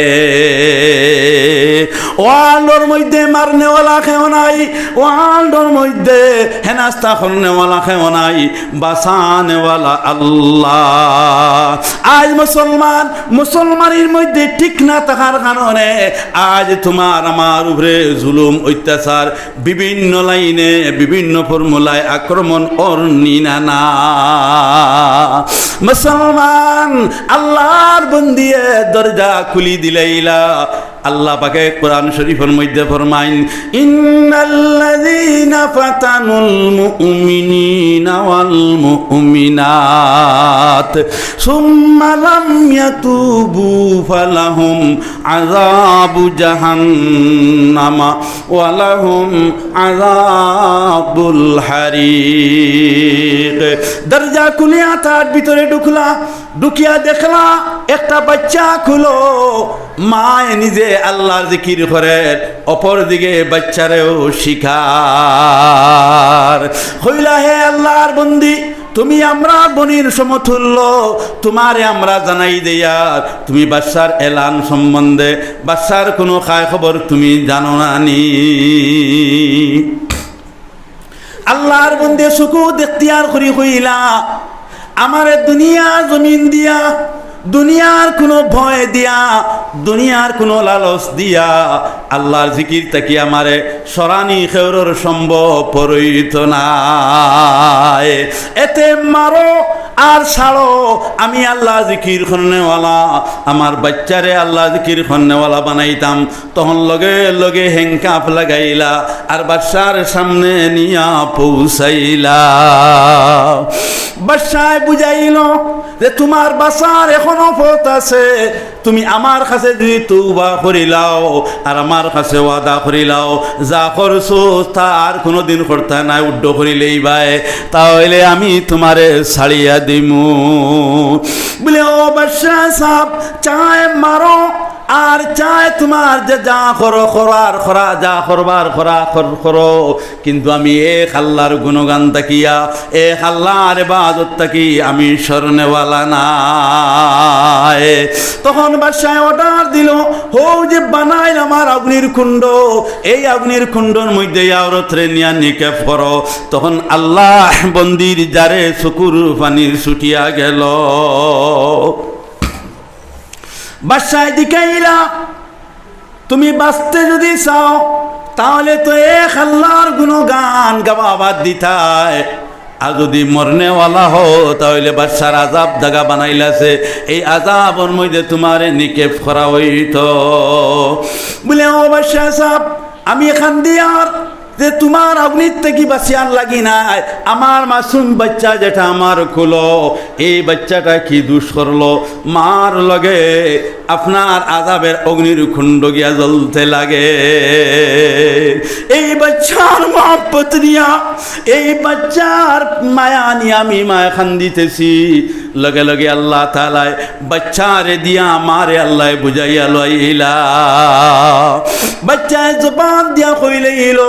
ওয়ার্ল্ডর মধ্যে মারনেওয়ালা কেউ নাই, ওয়ার্ল্ডর মধ্যে হেনাস্তা করনেওয়ালা কেউ নাই, বাঁচানেওয়ালা আল্লা। আজ মুসলমান, মুসলমানির মধ্যে ঠিক না থাকার কারণে আজ তুমার আমার উপরে জুলুম, অত্যাচার, বিভিন্ন লাইনে, বিভিন্ন ফর্মুলায় আক্রমণ অর নি না না। মুসলমান, আল্লার বন্দিয়ে দরজা খুলি দিলাইলা। আল্লা পাকে কোরআন শরীফর মধ্যে ফরমাইন, "ইন্নাল্লাযীনা ফাতানুল মুমিনিনা ওয়াল মুমিনাত সুম্মা লাম ইয়াতুবু ফালাহুম আযাবু জাহান্নামা ওয়া লাহুম আযাবুল হারিক।" দরজা খুলিয়া তার ভিতরে ঢুকলা, ঢুকিয়া দেখলা একটা বাচ্চা কুলো, মায় নিজে আল্লার জিকির করের, অপর দিকে বাচ্চারেও শিখার। কইলা, "হে আল্লার বন্দি, তুমি আমরার বনির সমতুল্য, তুমারে আমরা জানাই দেয়ার, তুমি বাচ্চার এলান সম্বন্ধে, বাচ্চার কুনু খায় খবর তুমি জানো না নি?" আল্লার বন্দি সুকুত এখতিয়ার করি কইলা, "আমারে দুনিয়া জমিন দিয়া, দুনিয়ার কুনু ভয় দিয়া, দুনিয়ার কুনু লালচ দিয়া আল্লার জিকির থাকি আমারে সরানি কেউরর সম্ভব অইতো নায়। এতে মারো আর ছাড়ো, আমি আল্লা জিকির করনেওয়ালা, আমার বাচ্চারে আল্লা জিকির করনেওয়ালা বানাইতাম।" তখন লগে লগে handcuff লাগাইলা আর বাদশার সামনে নিয়া পৌঁছাইলা। বাদশায় বুঝাইল যে, "তুমার বাঁচার এখনো পথ আছে, তুমি আমার কাছে যদি তওবা করিলাও আর আমার কাছে ওয়াদা করিলাও, যা করছো তা আর কুনুদিন করতায় নায়, উড্ড করিলাইবায়, তাইলে আমি তুমারে ছাড়িয়া দিমু।" বলে, "ও বাদশা সাব, চায় মারো, আর চায় তুমার যে যা করো, করার করা, যা করবার করা, কর-, করো, কিন্তু আমি এক আল্লার গুণগান থাকিয়া, এক আল্লার ইবাদত থাকি আমি সরনেওয়ালা নায়।" তখন বাদশায় order দিল, "হউ যে বানাইল আমার অগ্নির কুণ্ড, এই অগ্নির কুণ্ডর মধ্যে এই আওরতরে নিয়া নিক্ষেপ করো।" তখন আল্লার বন্দির জারে চকুর পানি ছুটিয়া গেল। বাদশায় জিকাইলা, "তুমি বাঁচতে যদি চাও, তাহলে তো এক আল্লার গুণগান গাওয়া বাদ দিতায়। আর যদি মরনেওয়ালা হও, তাহলে বাদশার আযাব জাগা বানাইলাছে, এই আযাবর মধ্যে তুমারে নিক্ষেপ করা অইতো।" বলে, "ও বাদশা সাব, আমি কান্দিয়ার যে তুমার অগ্নির থাকি বাঁচিয়ার লাগি নায়, আমার মাসুম বাচ্চা যেটা আমার কুলো, এই বাচ্চাটা কি দোষ করলো? মার লগে আপনার আযাবের অগ্নির কুণ্ড গিয়া জ্বলতে লাগে।" এই বাচ্চার মহব্বত নিয়া, এই বাচ্চার মায়া নিয়া আমি মায় কান্দিতেছি। লগে লগে আল্লাহ তাআলায় বাচ্চারে দিয়া মারে আল্লায় বুঝাইয়া লইলা। বাচ্চায় জবান দিয়া কইলাইল,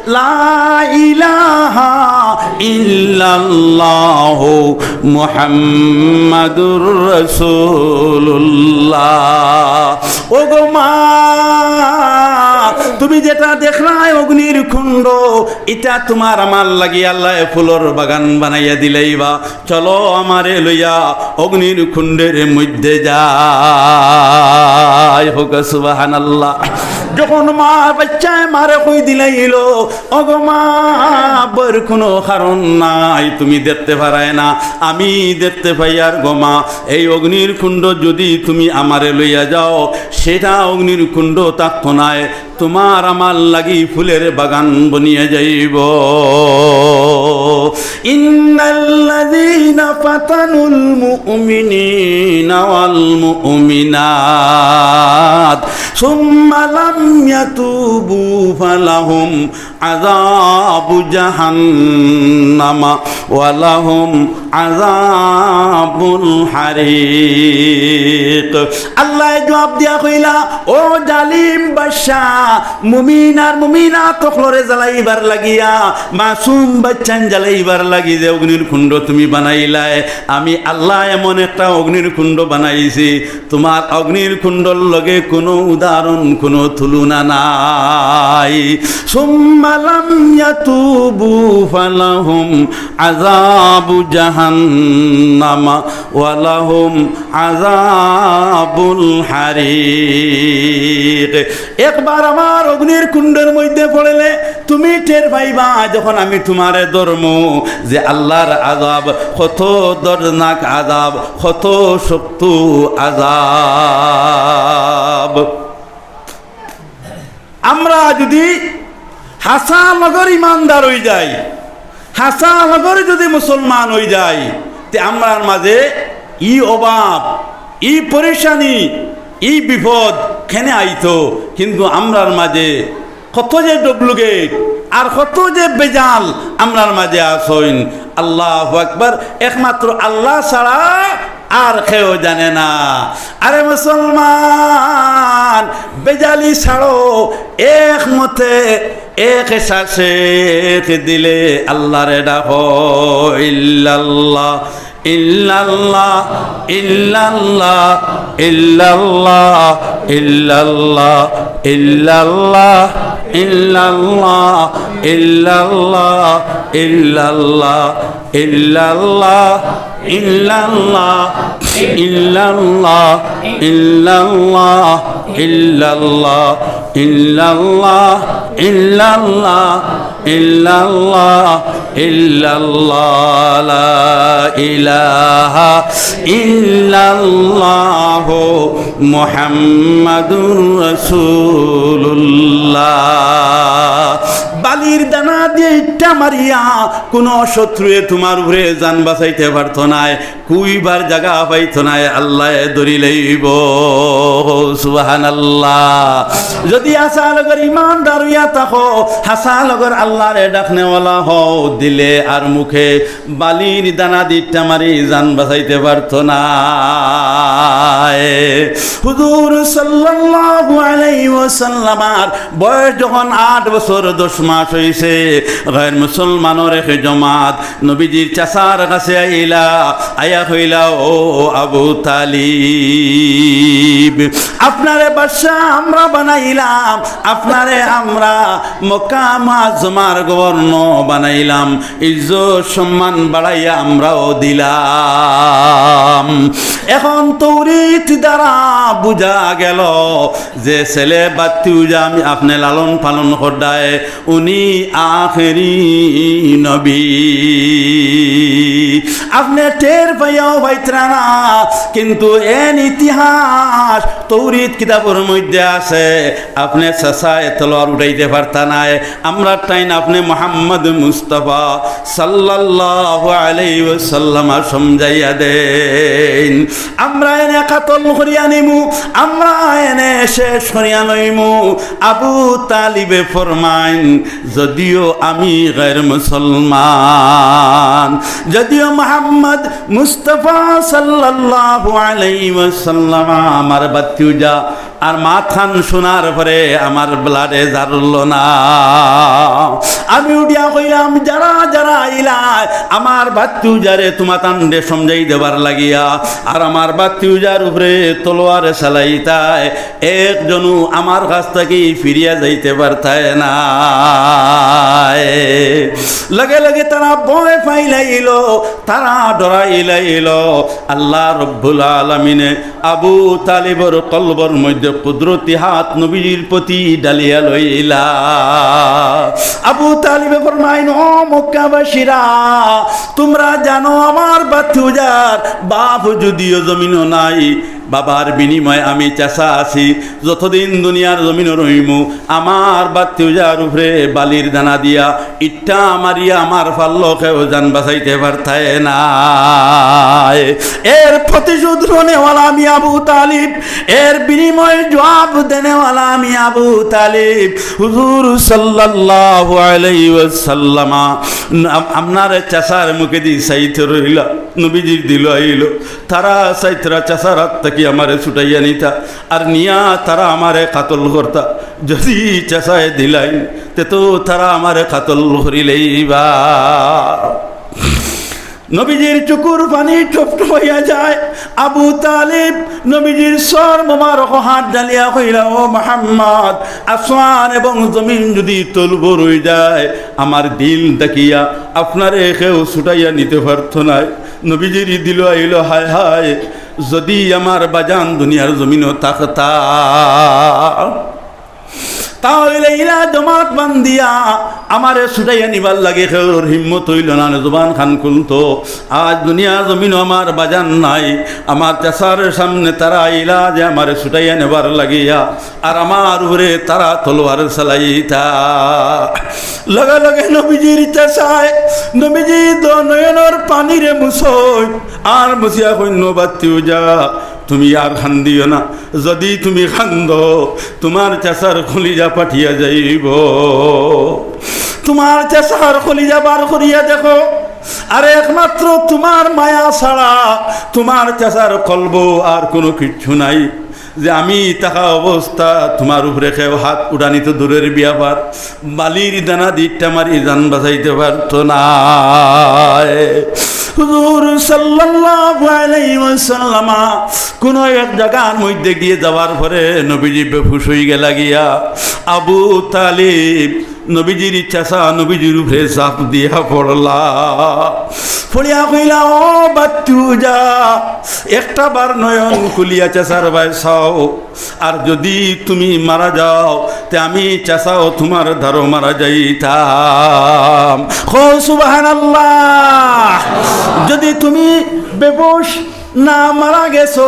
"লা ইলাহা ইল্লাল্লাহু মুহাম্মাদুর রাসূলুল্লাহ।" ও গো মা, তুমি যেটা দেখরায় অগ্নির কুণ্ড, ইটা তুমার আমার লাগি আল্লায় ফুলর বাগান বানাইয়া দিলাইবা। চলো আমারে লইয়া অগ্নির কুণ্ডের মধ্যে যাই। হউক সুবহানাল্লাহ। যখন মা বাচ্চায় মারে কই দিলাইল, "ওগো মা, বইর কুনু কারণ নাই, তুমি দেখতে পারায় না, আমি দেখতে পাইয়ার গো মা।" এই অগ্নির কুণ্ড যুদি তুমি আমারে লইয়া যাও, সেটা অগ্নির কুণ্ড থাকতো নায়, তুমার আমার লাগি ফুলের বাগান বনিয়া যাইবো। إن الذين فتنوا المؤمنين والمؤمنات ثم لم يتوبوا فلهم عذاب جهنم ولهم عذاب الحريق। আল্লায় জুয়াব দিয়া কইলা, "ও জালিম বাদশা, মুমিন আর মুমিনাত অকলরে জ্বালাইবার লাগিয়া, মাসুম বাচ্চাইন জ্বালাইবার লাগি যে অগ্নির কুণ্ড তুমি বানাইলায়, আমি আল্লায় এমন একটা অগ্নির কুণ্ড বানাইছি, তুমার অগ্নির কুণ্ডর লগে কুনু উদাহরণ, কুনু তুলনা নাই।" ثم لم يتوبوا فلهم عذاب جهنم ولهم عذاب الحريق। একবার আমার অগ্নির কুণ্ডর মধ্যে পড়লে তুমি টের পাইবা, যখন আমি তুমারে ধরমু, যে আল্লার আযাব কত দর্দনাক আযাব, কত শক্ত আযাব। আমরা যুদি হাছা লগর ইমানদার অই যাই, হাছা লগর যুদি মুসলমান অই যাই, তে আমরার মাঝে ই অভাব, ই পরেশানি, ই বিপদ কেনে আইতো? কিন্তু আমরার মাঝে কত যে duplicate আর কত যে বেজাল আমরার মাঝে আছইন। আল্লাহু আকবার, একমাত্র আল্লাহ ছাড়া আর কেউ জানে না। আরে মুসলমান, বেজালি ছাড়ো, এক মতে এক শ্বাসে এক দিলে আল্লারে ডাকো। ইল্লাল্লাহ, ইল্লাল্লাহ, ইল্লাল্লাহ, ইল্লাল্লাহ, ইল্লাল্লাহ, ইল্লাল্লাহ, ইল্লাল্লাহ, ইল্লাল্লাহ, ইল্লাল্লাহ, ইল্লাল্লাহ, ইল্লাল্লাহ, ইল্লাল্লাহ, ইল্লাল্লাহ, ইল্লাল্লাহ, ইল্লাল্লাহ, ইল্লাল্লাহ, ইল্লাল্লাহ, ইল্লাল্লাহ, লা ইলাহা ইল্লাল্লাহু মুহাম্মাদুর রাসূলুল্লাহ। বালির দানা দিয়া ইটা মারিয়া কুনু শত্রুয়ে তুমার উপরে জান বাঁচাইতে পারতো নায়, কুইবার জাগা পাইতো নায়, আল্লায় ধরি লইবো। সুবহানাল্লাহ। যুদি হাছা লগর ইমানদার অইয়া থাকো, হাছা লগর আল্লারে ডাকনেওয়ালা হও, দিলে আর মুখে বালির দানা দি ইটা মারি জান বাঁচাইতে পারতো নায়। হুজুর সাল্লাল্লাহু আলাইহি ওয়াসাল্লামর বয়স যখন আট বছর দশ মাস অইছে, গায়র মুসলমানর এক জমাত নবীজির চাচার কাছে আইলা, আইয়া কইলা, "ও আবু তালিব, আপনারে বাদশা আমরা বানাইলাম, আপনারে আমরা মক্কা মুআজ্জমার গভর্নর বানাইলাম, ইজ্জত সম্মান বাড়াইয়া আমরাও দিলাম। এখন তৌরিত দ্বারা বুঝা গেল যে ছেলে বাত্তিউজা আমি আপনে লালন পালন কররায়, উনি আখেরি নবী। আপনে টের পাইয়াও পাইতরা না, কিন্তু এন ইতিহাস তৌরিত কিতাবর মধ্যে আছে, আপনে চাচায় তলোয়ার উঠাইতে পারতা নায়। আমরার টাইন আপনে মুহাম্মদ মুস্তাফা সাল্লাল্লাহু আলাইহি ওয়াসাল্লাম সমঝাইয়া দেইন। আমরা এনে কাতল করিয়া নিমু, আমরা এনে শেষ করিয়া লইমু।" আবু তালিবে ফরমাইন, "যদিও আমি গায়র মুসলমান, যদিও মুহাম্মদ মুস্তাফা সাল্লাল্লাহু আলাইহি ওয়াসাল্লাম আমার বাত্তিউজা, আর মাতখান শুনার পরে আমার blood-এ জারলো না।" আমি উঠিয়া কইলাম, "যারা যারা আইলায় আমার বাত্তিউজারে তুমাতানরে সমঝাই দেবার লাগিয়া, আর আমার বাত্তিউজার উপরে তলোয়ার চালাইতায়, একজনও আমার কাছ থাকি ফিরিয়া যাইতে পারতায় নায়।" লগে লগে তারা ভয় পাইলাইল, তারা ডরাইলাইল। আল্লাহ রব্বুল আলামিনে আবু তালিবর কলবর মধ্যে কুদরতি হাত নবীজির প্রতি ডালিয়া লইলা। আবু তালিবে ফরমাইন, "ও মক্কাবাসীরা, তুমরা জানো আমার বাতিউজার বাপ যদিও জমিনো নাই, বাবার বিনিময়ে আমি চাচা আছি, যতদিন দুনিয়ার জমিনো রইমু, আমার বাতিউজার উপরে বালির দানা দিয়া ইট্টা মারিয়া আমার পাল্লো কেউ জান বাঁচাইতে পারতায় নায়। এর প্রতিশোধ নেওয়ালা আমি আবু তালিব, এর বিনিময়ে জবাব দেনেওয়ালা আমি আবু তালিব।" হুজুর সাল্লাল্লাহু আলাইহি ওয়াসাল্লামা আম-, আপনার চাচার মুখেদি চাইতে রইলা, নবীজির দিলো আইলো, তারা চাইতরা চাচার হাত থাকি আমারে ছুটাইয়া নিতা, আর নিয়া তারা আমারে কাতল করতা। যদি চাচায় দিলাইন, তে তো তারা আমারে কাতল করিলাইবা। নবীজির চকুর পানি টপটপাইয়া যায়। আবু তালিব নবীজির সর মোবারক হাত ডালিয়া কইলা, "ও মোহাম্মদ, আসমান এবং জমিন যদি তলবর অই যায়, আমার দিল ডাকিয়া আপনারে কেউ ছুটাইয়া নিতে পারতো নায়।" নবীজির দিলো আইলো, হায় হায়, যদি আমার বাজান দুনিয়ার জমিনো থাকতা, তাইলে ইলা জমাত বান্ধিয়া আমারে ছুটাইয়া নিবার লাগি কেউর হিম্মত অইলো না, জবান খান খুলতো। আজ দুনিয়ার জমিনো আমার বাজান নাই, আমার চাচার সামনে তারা আইলা যে আমারে ছুটাইয়া নেবার লাগিয়া, আর আমার উপরে তারা তলোয়ার চালাইতা। লগে লগে নবীজির চাচায় নবীজির দো নয়নর পানিরে মুছইন, আর মুছিয়া কইন, "ও বাতিউজা, তুমি আর কান্দিও না, যদি তুমি কান্দো, তুমার চাচার কলিজা ফাটিয়া যাইবো, তুমার চাচার কলিজা বার করিয়া দেখো, আর একমাত্র তুমার মায়া ছাড়া তুমার চাচার কলবো আর কুনু কিচ্ছু নাই।" যে আমি থাকা অবস্থা তুমার উপরে কেউ হাত উঠানি তো দূরের ব্যাপার, বালির দানা দি ইট্টা মারি জান বাঁচাইতে পারতো নায়। হুজুর সাল্লাল্লাহু আলাইহি ওয়াসাল্লামা কুনু এক জাগার মধ্যে গিয়া যাওয়ার পরে নবীজি বেহুশ অইগেলা গিয়া। আবু তালিব নবীজির চাচা নবীজির উপরে ঝাঁপ দিয়া পড়লা। পড়িয়া কইলা, "ও বাতিউজা, একটা বার নয়ন খুলিয়া চাচার বায় চাও, আর যদি তুমি মারা যাও, তে আমি চাচাও তুমার দ্বারো মারা যাইতাম।" কও সুবহানাল্লাহ। যদি তুমি বেহুশ না মারা গেছো,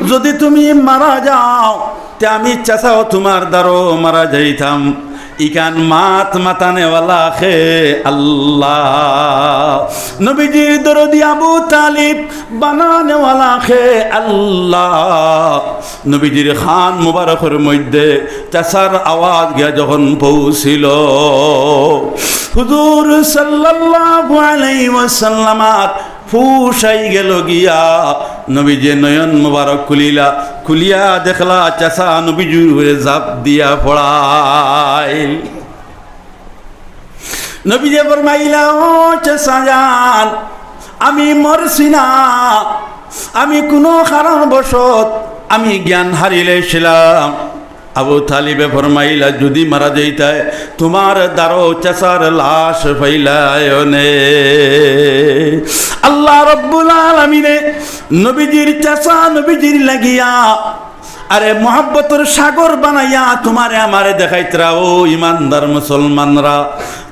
যদি তুমি মারা যাও, তে আমি চাচাও তুমার দ্বারো মারা যাইতাম। ইখান মাত মাতানেওয়ালা কে? আল্লাহ। নবীজির দরদি আবু তালিব বানানেওয়ালা কে? আল্লাহ। নবীজির কান মুবারকর মধ্যে চাচার আওয়াজ গিয়া যখন পৌঁছিল, হুজুর সাল্লাল্লাহু আলাইহি ওয়াসাল্লামার হুশ আইগেলো গিয়া। নবীজি নয়ন মুবারক খুলিলা, খুলিয়া দেখলা চাচা নবীজির উপরে ঝাঁপ দিয়া পড়াইল। নবীজি ফরমাইলা, "ও চাচা জান, আমি মরছি না, আমি কুনু কারণবশত আমি জ্ঞান হারিলাইছিলাম।" আবু তালিবে ফরমাইলা, "যদি মারা যাইতায়, তুমার দ্বারো চাচার লাশ পাইলায় অনে।" আল্লাহ রাব্বুল আলামিনে নবীজির চাচা নবীজির লাগিয়া আরে মহব্বতর সাগর বানাইয়া তুমারে আমারে দেখাইতরা, ও ইমানদার মুসলমানরা,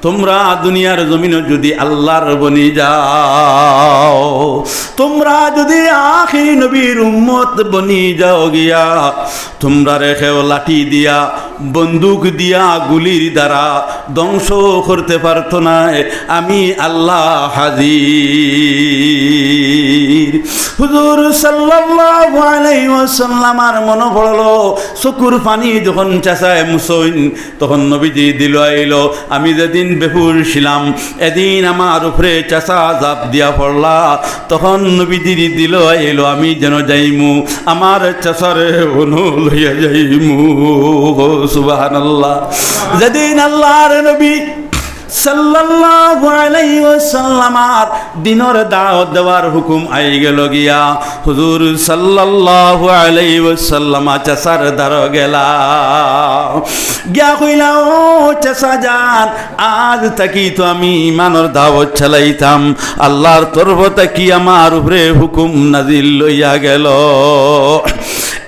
তুমরা দুনিয়ার জমিনো যদি আল্লাহর বনি যাও, তুমরা যদি আখিরি নবীর উম্মত বনি যাও গিয়া, তুমরারে কেউ লাঠি দিয়া, বন্দুক দিয়া, গুলির দ্বারা ধ্বংস করতে পারতো নায়। আমি আল্লাহ হাজির। হুজুর সাল্লাল্লাহু আলাইহি ওয়াসাল্লামার মনো পড়লো, চকুর পানি যখন চাচায় মুছইন, তখন নবীজি দিলো আইলো, আমি যেদিন বেহুশ ছিলাম, এদিন আমার উপরে চাচা ঝাঁপ দিয়া পড়লা, তখন নবীজির দিলো আইলো, আমি যেন যাইমু, আমার চাচারে অনো লইয়া যাইমু। সুবহানাল্লাহ। যেদিন আল্লাহর নবী সাল্লাল্লাহু আলাইহি ওয়াসাল্লামার দ্বীনর দাওয়াত দেওয়ার হুকুম আইগেলো গিয়া, হুজুর সাল্লাল্লাহু আলাইহি ওয়াসাল্লামা চাচার দ্বারো গেলা। গিয়া কইলা, "ও চাচা জান, আজ থাকি তো আমি ইমানর দাওয়াত চালাইতাম, আল্লাহর তরফ থাকি আমার উপরে হুকুম নাজিল লইয়া গেলো।"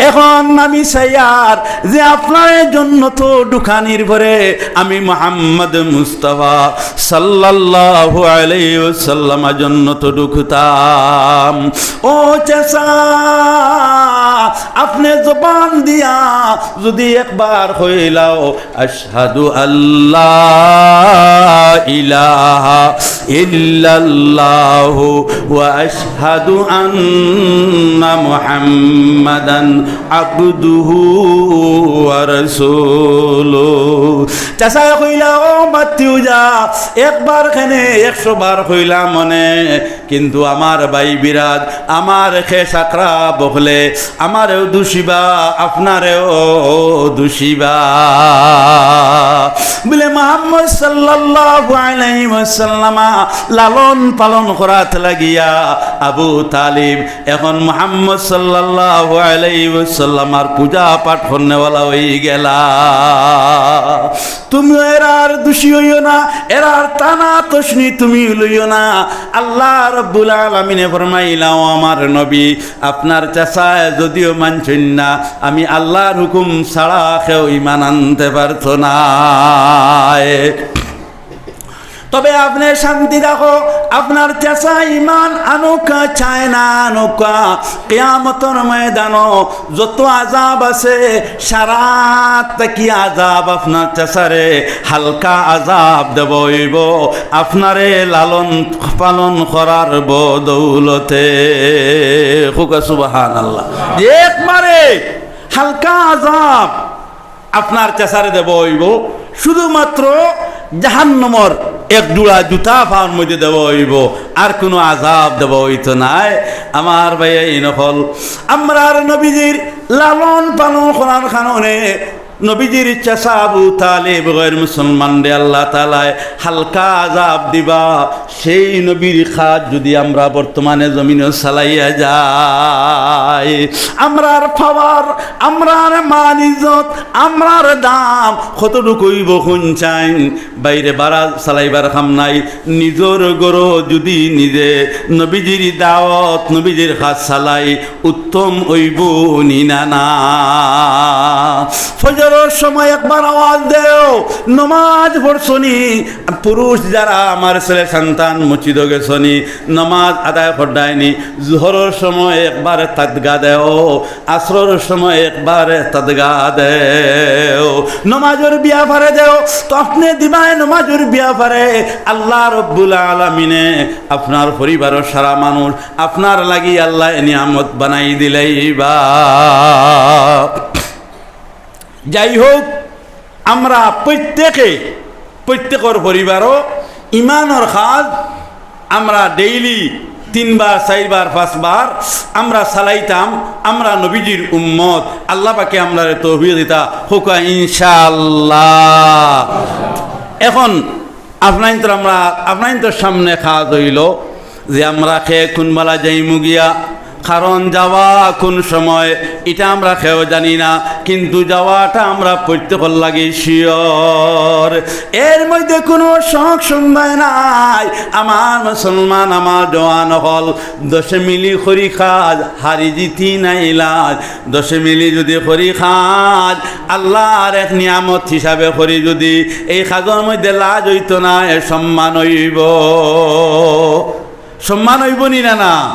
এখন আমি চাইয়ার যে আপনারে জন্নতো ঢুকানির পরে আমি মুহাম্মদ মুস্তাফা সাল্লাল্লাহু আলাইহি ওয়াসাল্লাম জন্নতো ঢুকতাম। ও চাচা, আপনে জবান দিয়া যুদি একবার কইলাও, আশহাদু আল্লা ইলাহা ইল্লাল্লাহু ওয়া আশহাদু আন্না মুহাম্মাদান আবদুহু ওয়া রাসূলুহু। চাচায় কইলা, "ও মাতিও যা, একবার কেনে একশো বার কইলাম অনে।" কিন্তু আমার ভাই বিরাদ, আমার খেশ আকরাব অকলে আমারেও দুষিবা, আপনারেও দুষিবা। বুলে মুহাম্মদ সাল্লাল্লাহু আলাইহি ওয়াসাল্লামা লালন পালন করাত লাগিয়া আবু তালিব এখন মুহাম্মদ সাল্লাল্লাহু আলাইহি ওয়াসাল্লামার পূজা পাঠ করনেওয়ালা অইগেলা। তুমিও এরার দুষি অইও না, এরার তানা তশনি তুমিও লইও না। আল্লাহ রাব্বুল আলামিনে ফরমাইলা, "ও আমার নবী, আপনার চাচায় যুদিও মানছইন না, আমি আল্লাহর হুকুম ছাড়া কেউ ইমান আনতে পারতো নায়।" তবে আপনে শান্তি রাখো, আপনার চাচা ইমান আনুকা চায় না আনুকা, কিয়ামতর ময়দানো যত আযাব আছে, সারাত থাকি আযাব আপনার চাচারে হালকা আযাব দেওয়া অইবো, আপনারে লালন পালন করার বদৌলতে। কউক্কা সুবহানাল্লাহ। একবারে হালকা আযাব আপনার চাচারে দেওয়া অইবো, শুধুমাত্র জাহান্নামর এক জোড়া জুতা পাওর মধ্যে দেওয়া অইবো, আর কুনু আযাব দেওয়া অইতো নায়। আমার ভাইয়াইন অকল, আমরার নবীজির লালন পালন করার কারণে নবীজির চাচা আবু তালিব গের মুসলমানরে আল্লাহ তাআলায় হালকা আযাব দিবা। সেই নবীর কাজ যুদি আমরা বর্তমানে জমিনো চালাইয়া যাই, আমরার পাওয়ার, আমরার মান ইজ্জত, আমরার দাম কতটুকু অইবো কুন চাইন? বাইরে বারা চালাইবার কাম নাই, নিজর ঘরো যুদি নিজে নবীজির দাওয়াত, নবীজির কাজ চালাই, উত্তম অইবো নি না, না? ফজরর সময় একবার আওয়াজ দেও, নমাজ পড়ছনি? পুরুষ যারা আমার ছেলে সন্তান মসজিদো গেছনি, নমাজ আদায় কররায়নি? জোহরর সময় একবার তাদগা দেও, আসরর সময় একবার তাদগা দেও, নমাজর বিয়াপারে দেও। তো আপনে দিবায় নমাজর বিয়াপারে, আল্লাহ রব্বুল আলামিনে আপনার পরিবারর সারা মানুষ আপনার লাগি আল্লায় নিয়ামত বানাই দিলাইবা। যাই হোক, আমরা প্রত্যেকে, প্রত্যেকর পরিবারো ইমানর কাজ আমরা ডেইলি তিনবার, চাইরবার, পাঁচবার আমরা চালাইতাম। আমরা নবীজির উম্মত, আল্লাহ পাকে আমরারে তৌফিক দিতা, কউক্কা ইনশাআল্লাহ। এখন আপনাইনতর আমরা, আপনাইনতর সামনে কাজ অইলো যে আমরা কে কুনবালা যাইমু গিয়া, কারণ যাওয়া কুন সময় ইটা আমরা কেউ জানি না, কিন্তু যাওয়াটা আমরা প্রত্যেকর লাগি sure। এর মধ্যে কুনু শক সন্দেহ নাই। আমার মুসলমান, আমার জওয়ান অকল, দশে মিলি করি কাজ, হারি জিতি নাই লাজ। দশে মিলি যুদি করি কাজ, আল্লাহর এক নিয়ামত হিসাবে করি যুদি, এই কাজর মধ্যে লাজ অইতো নায়, সম্মান অইবো। সম্মান অইবো নি না, না?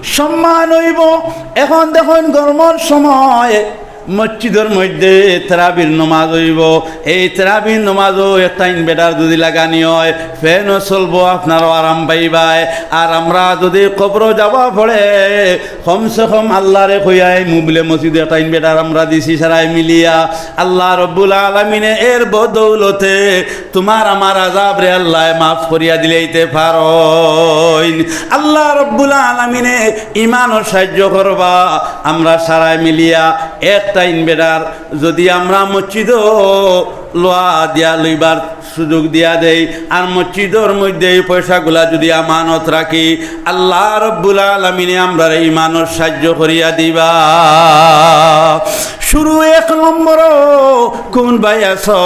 সম্মান অইবো। এখন দেখইন গরমর সময় মসজিদর মধ্যে তারাবির নমাজ অইবো। এই তারাবির নমাজো একটাইন বেটার যুদি লাগানি অয়, fan-ও চলবো, আপনারাও আরাম পাইবায়। আর আমরা যুদি কবরো যাওয়া পড়ে, কমসে কম আল্লাহরে কইয়া আইমু বুলে মসজিদো একটাইন বেটার আমরা দিছি সারায় মিলিয়া। আল্লাহ রব্বুল আলামিনে এর বদৌলতে তুমার আমার আযাবরে আল্লায় মাফ করিয়া দিলাইতে পারইন। আল্লাহ রব্বুল আলামিনে ইমানর সাহায্য করবা। আমরা সারায় মিলিয়া একটাইন বেটার যুদি আমরা মসজিদো লওয়া দিয়া লইবার সুযোগ দিয়া দেই, আর মসজিদর মধ্যে এই পয়সাগুলা যুদি আমানত রাখি, আল্লাহ রব্বুল আলামিনে আমরারে ইমানর সাহায্য করিয়া দিবা। শুরু এক নম্বরো কুন ভাই আছো?